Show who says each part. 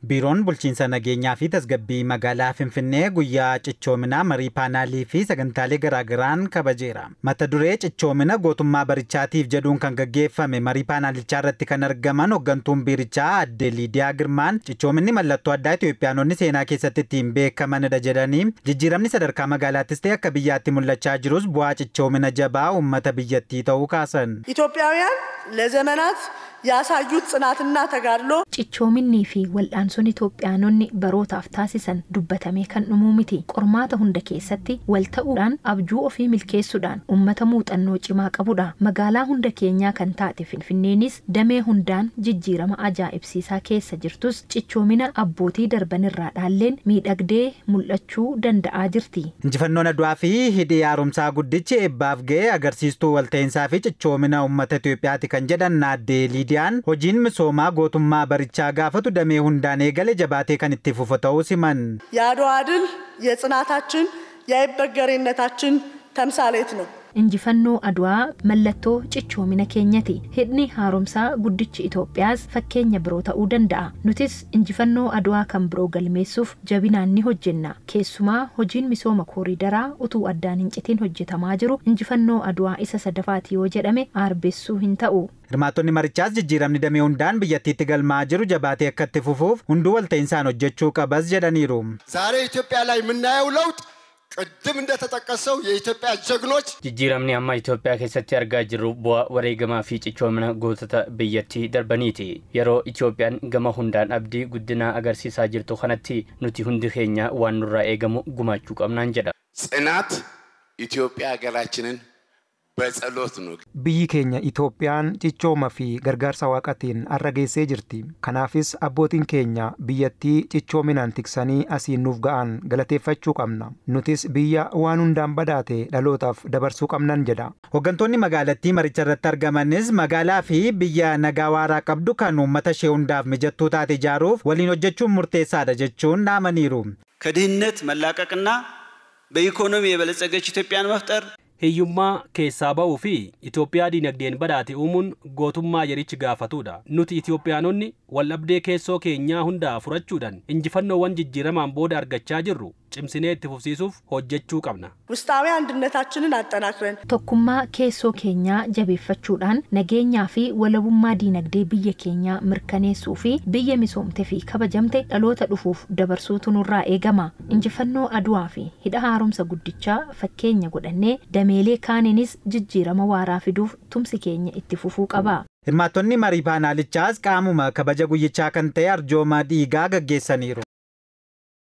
Speaker 1: Biiroon bulchiinsa nageenyaa fi tasgabbii magaalaa Finfinnee guyyaa cichoominaa marii paanaalii fi sagantaalee garaagaraan kabajeera. Mata duree cichoomina gootummaa barichaatiif jedhuun kan gaggeeffame marii paanaalichaa irratti kan argaman hooggantuun biirichaa Aadde Liidiyaa Girmaan cichoominni mallattoo addaa Itoophiyaanonni seenaa keessatti ittiin beekamanidha jedhanii jijjiiramni sadarkaa magaalaattis ta'e akka biyyaatti mul'achaa jirus bu'aa cichoomina jabaa uummata biyyattii ta'uu kaasan.
Speaker 2: ኢትዮጵያውያን ለዘመናት ያሳዩት ጽናትና ተጋድሎ
Speaker 3: Cichoominnii fi wal'aansoon Itoophiyaanonni barootaaf taasisan dubbatamee kan dhumuu miti. Qormaata hunda keessatti wal ta'uudhaan abjuu ofii milkeessuudhaan uummata muuxannoo cimaa qabudha. Magaalaa hunda keenyaa kan taate Finfinneenis damee hundaan jijjiirama ajaa'ibsiisaa keessa jirtus cichoomina abbootii darbanirraa dhaalleen miidhagdee mul'achuu danda'aa jirti.
Speaker 1: Injifannoon Adwaa fi hidhi haaromsaa guddichi eebbaaf ga'e agarsiistuu walta'iinsaa fi cichoomina uummata Itoophiyaati kan jedhan Aadde Liidiyaan hojiin misoomaa gootummaa barichaa gaafatu damee hundaan eegale jabaatee kan itti fufu ta'uu siman.
Speaker 2: የአድዋ ድል የጽናታችን የአይበገሬነታችን ተምሳሌት ነው።
Speaker 3: Injifannoo Adwaa mallattoo cichoomina keenyati. Hidhni haaromsaa guddichi Itoophiyaas fakkeenya biroo ta'uu danda'a. Nutis injifannoo Adwaa kan biroo galmeessuuf jabinaan ni hojjenna. Keessumaa hojiin misooma kooriidaraa utuu addaan hin citin hojjetamaa jiru injifannoo Adwaa isa sadaffaati yoo jedhame aarbessuu hin ta'u.
Speaker 1: Hirmaattonni marichaas jijjiiramni damee hundaan biyyattiitti galmaa'aa jiru jabaatee akka itti fufuuf hunduu walta'insaan hojjechuu qabas jedhaniiru.
Speaker 4: ዛሬ ኢትዮጵያ ላይ የምናየው ለውጥ ቅድም እንደተጠቀሰው የኢትዮጵያ ጀግኖች
Speaker 5: Jijjiiramni amma Itoophiyaa keessatti argaa jirru bu'aa wareegamaa fi cichoomina gootota biyyattii darbaniiti. Yeroo Itoophiyaan gama hundaan abdii guddinaa agarsiisaa jirtu kanatti nuti hundi keenya waan nurraa eegamu gumaachuu qabnaan jedha.
Speaker 6: ጽናት ኢትዮጵያ ሀገራችንን በጸሎት ነው።
Speaker 7: Biyyi keenya Itoophiyaan cichooma fi gargaarsa waaqatiin har'a geessee jirti. Kanaafis abbootiin keenya biyyattii cichoominaan tiksanii asiin nuuf ga'an galateeffachuu qabna. Nutis biyya waan hundaan badhaate dhalootaaf dabarsuu qabnan jedha.
Speaker 1: Hooggantoonni magaalattii maricha irratti argamanis magaalaa fi biyya nagaa waaraa qabdu kan uummata ishee hundaaf mijattuu taate ijaaruuf waliin hojjechuun murteessaadha jechuun dhaamaniiru.
Speaker 8: ከድህነት መላቀቅና በኢኮኖሚ የበለጸገች ኢትዮጵያን መፍጠር
Speaker 9: Hiyyummaa keessaa ba'uu fi Itoophiyaa diinagdeen badhaate uumuun gootummaa yerichi gaafatudha. Nuti Itoophiyaanonni waldhabdee keessoo keenyaa hundaa furachuudhaan injifannoowwan jijjiiramaan booda argachaa jirru cimsinee itti fufsiisuuf hojjechuu qabna.
Speaker 2: ውስጣዊ አንድነታችንን አጠናክረን
Speaker 3: Tokkummaa keessoo keenyaa jabeeffachuudhaan nageenyaa fi walabummaa diinagdee biyya keenyaa mirkaneessuu fi biyya misoomte fi kabajamte dhaloota dhufuuf dabarsuutu nurraa eegama. Injifannoo Adwaa fi hidha haaromsa guddichaa fakkeenya godhannee dameelee kaaniinis jijjiirama waaraa fiduuf tumsi keenya itti fufuu qaba.
Speaker 1: Hirmaattonni marii paanaalichaas qaamuma kabaja guyyichaa kan ta'e arjooma dhiigaa gaggeessaniiru.